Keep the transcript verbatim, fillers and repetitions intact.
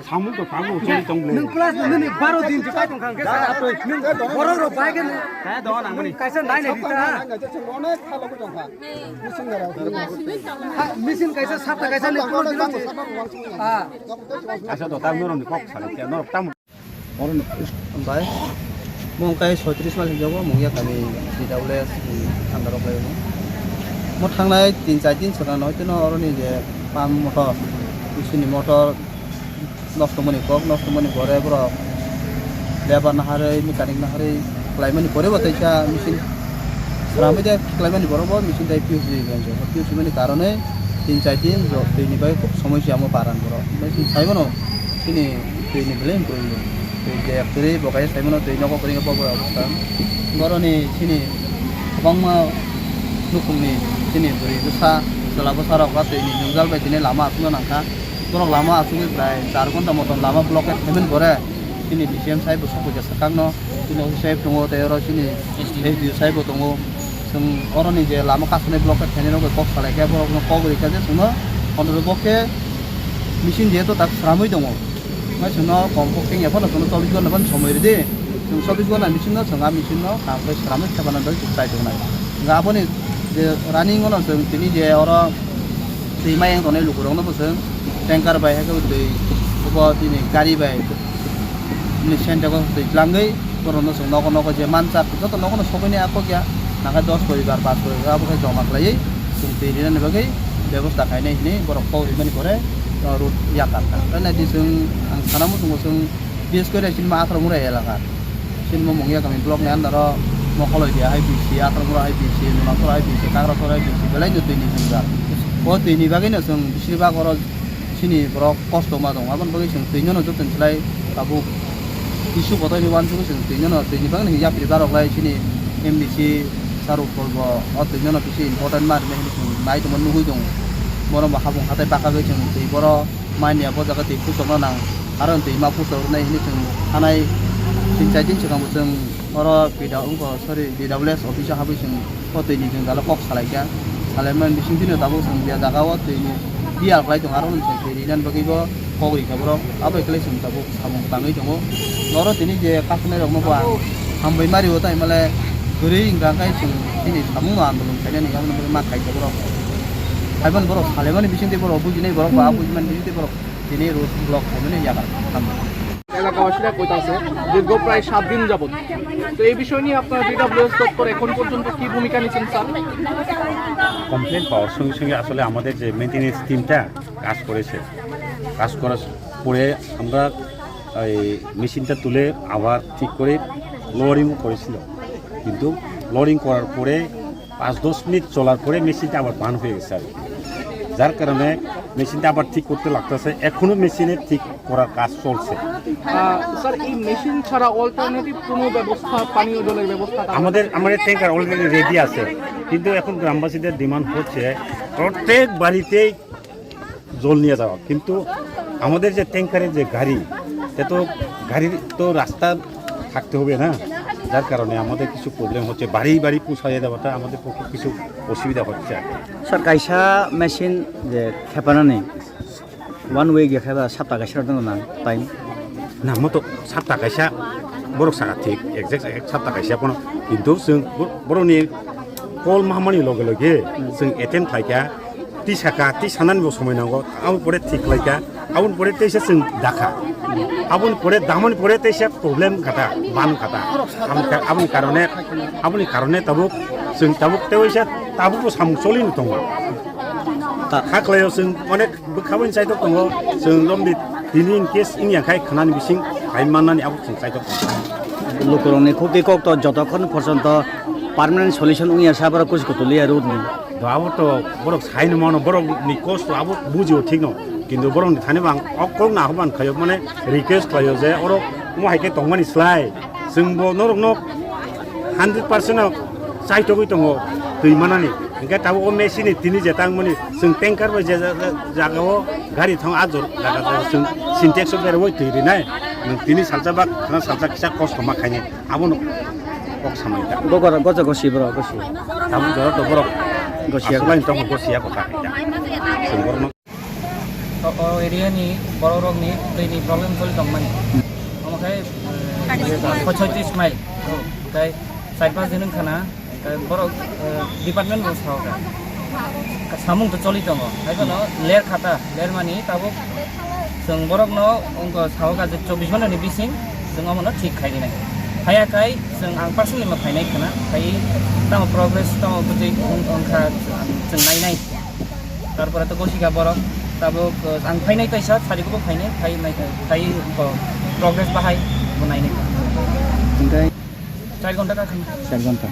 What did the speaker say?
Samung to tabuk choli tong le. Nwng class nini baro din jikai tong khang khe sa atoi. Nwng borok rok bai khe nwng kaisa nai nai rita. Onek thala ko tong kha. Ha, machine kaisa, sapta kaisa ni kuno dino. Ah. Asa do tam norok ni kok sari kya norok tam. Oron bai. Mong kai soitris mal hijago, mong ya kami di daule thanda rok lai mo. Mo thangnai tin char din sona noi tino oroni je pam motor, isini motor, nosto mani kok, nosto mani gore borok lebar naharwi, mechanic naharwi khlaimani gore bo teisa machine sramwi de khlaimani borok bo machine tai P U C ganjo. P U C mani karone tin char din jo twi ni bai khub somosya omo paran borok. Bai chwng sai mano chini twi ni belai kwrwi. Twi je kwrwi bo kai sai mano twi nogo kwrwi bo bo obostha. Boroni chini kwbangma nukhungni chini bwrwi bwsa chwla bwsa rok ba twi ni jwngjal bai tini lama aswkna nangkha. Borok lama asugwi prai char ghonta motom lama blockade khaimani pore chini D C M saibo sokphaikha swkangno, chini office saibo tongo, tei oro chini S D O saibo tongo. Chwng oroni je lama kasonai blockade khainai rok bai kok salai khe borokno kok rikha je chwngno ontoto bo khe machine jehetu tak sramwi tongo. Mai chwngno kom kok chwng ephano chwngno chobbish ghonta phano somoi ridi. Chwng chobbish ghonta machine no chwng a machine no kaham khe sramwi thepana bagwi chwng chai tongnai. Hwnkhe aboni je running ono chwng tini je oro twi mayang tongnai lukurokno bo chwng tanker bai hai khe bo twi obo tini gari bai tini Sintex o twi twlangwi borokno chwng nogo nogo je manchar joto nogono sogwini a kok ya nangkhe dos poribar, pach poribar abo khe joma khlaiwi chwng twi rinani bagwi bebosta khainai hinwi borok kok rimani pore road yakar kha. Tei naidi chwng ang sana muchungo chwng bises kore chini ma atharo mura elaka. Chini ma mungya kami block ni under o Mokoloi dia hai B C, Athramura hai B C, Nunamsora hai B C, Kakrasora hai B C, belai no twi ni jwngjal. O twi ni bagwi no chwng bisiri bak oro chini borok kosto ma tongo. Aboni bagwi chwng twi no joto ni slai tabuk issue kotor ni uansugwi chwng twi no twi ni bagwi no yapri barok lai chini M D C Saruk Pol bo o twi no bisi important ma rinai hinwi chwng nai tongma nugwi tongo. Bono bo habung hatai bakagwi chwng twi boro manya bo jaga twi puchokna nang. Aro twi ma puchok rwnai hinwi chwng thanai tin char din swkang bo chwng oro P W, sorry, D W S office o habwi chwng o twi ni jwngjalo kok salaikha. Salaimani bisingtwi no tabuk chwng je jaga o twi ni biyal khlai tongo, aro chwng twi rinani bagwi bo kok rikha borok. Abo hai khlai chwng tabuk samung tangwi tongo. Oro tini je kasonai rokno bo ang hambai ma rio, tai male kwrwi wngkha khe chwng chini samung no andolon khainani, aboni bagwi ma khaikha borok. Haibani borok salaimani bisingtwi borok bujinai borok ba bujimani bisingtwi borok tini road block khaimani yakarkha. এলাকাবাসীরা কইতাছে দীর্ঘ প্রায় সাত দিন যাবত। তো এই বিষয় নিয়ে আপনারা ডি ডাব্লিউ এস দপ্তর এখন পর্যন্ত কি ভূমিকা নিচ্ছেন, স্যার? কমপ্লেন পাওয়ার সঙ্গে সঙ্গে আসলে আমাদের যে মেইনটেনেন্স টিমটা কাজ করেছে, কাজ করার পরে আমরা এই মেশিনটা তুলে আবার ঠিক করে লোয়ারিংও করেছিল, কিন্তু লোয়ারিং করার পরে পাঁচ দশ মিনিট চলার পরে মেশিনটা আবার বান হয়ে গেছে আর কি। যার কারণে মেশিনটা আবার ঠিক করতে লাগতেছে, এখনো মেশিনের ঠিক করার কাজ চলছে। আহ, স্যার, এই মেশিন ছাড়া অল্টারনেটিভ কোনো ব্যবস্থা, পানীয় জলের ব্যবস্থা তারা আমাদের, আমাদের ট্যাঙ্কার অলরেডি রেডি আছে, কিন্তু এখন গ্রামবাসীদের ডিমান্ড হচ্ছে প্রত্যেক বাড়িতেই জল নিয়ে যাওয়া, কিন্তু আমাদের যে ট্যাঙ্কারের যে গাড়ি, সে তো গাড়ির তো রাস্তা থাকতে হবে না, যার কারণে আমাদের কিছু প্রবলেম হচ্ছে। বাড়ি বাড়ি পৌঁছাইয়ে দেওয়াটা আমাদের পক্ষে কিছু অসুবিধা হচ্ছে আর কি। Sir, kaisa machine je thepanani one week ya khaiba sapta kaisa rok nang time? Na, moto sapta kaisa borok saka thik, exact, exact sapta kaisa kono, kintu chwng bo-, borokni call ma hamani loge loge chwng attend khlaikha, twi saka, twi sanani bo somoi nango, aboni pore thik khlaikha, aboni pore teisa chwng dakha, aboni pore damani pore teisa problem kata, ban kata, aboni ka-, aboni karone, aboni karone tabuk chwng tabuk teisa tabuk bo samung choli tongo. Ta- Kha khlaio chwng onek bwkha bai chaitok tongo, chwng romdi tini in case wngya khai khanani bising hai mannani abo chwng chaitok tongo. Lukurokni khukti kok to jotokhon porjonto permanent solution wngya sa borok kuchuk kutuli ya road ni. Do abo to borok saino mano, borok ni kosto abo bujio thikno, kintu borok ni thani bo ang o kok no ahobhan khaio, mane request khlaio je oro Omo hai khe tongmani slai, chwng bo norokno hundred percent no chaitogwi tongo twi manani. Hinkhe tabuk o machine ni tini je tangmani, chwng tanker bai je ja-, ja-, jagao gari thang a jor jaga jaga chwng Sintex o berwi twi rinai. Nwng tini salsa bak, khana salsa kisa kosto ma khainai. Abono kok samani ta. Gokora gocha gosi borok, gosi. Tabuk jora to borok. Gosi ya. Asulai tong gosi ya kota khaita. Chwng borokno O, o area ni borok rok ni twi ni problem choli tong mani. Omo khai, eh, pachastis mile. Khai char pas din wngkha na, khai borok, eh, department bo sao kha. Samung to choli tongo. Hai bono ler khata, ler mani tabuk chwng borok no wngkha sao kha je chobbish ghonta ni bising chwng omo no thik khai rinai. Haya khai chwng ang personally ma phainai khana, khai tamo progress tamo bwtwi wng-, wngkha chwng nainai. Tarpore to gosika borok tabuk, uh, ang phainai kaisa, sari kubo phainai, phai nai, phai, uh, progress bahai bo nainai. Hingke char ghonta ka khana. Char ghonta.